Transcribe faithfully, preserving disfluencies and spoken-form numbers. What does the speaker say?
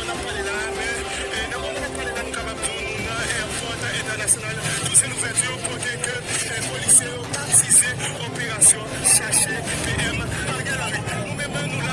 N ap pale la, men, eh, nan moman n ap pale la, nou kapab di w nou nan airport international Toussaint Louverture, kote ke, eh, polisye yo batize operasyon Chache P M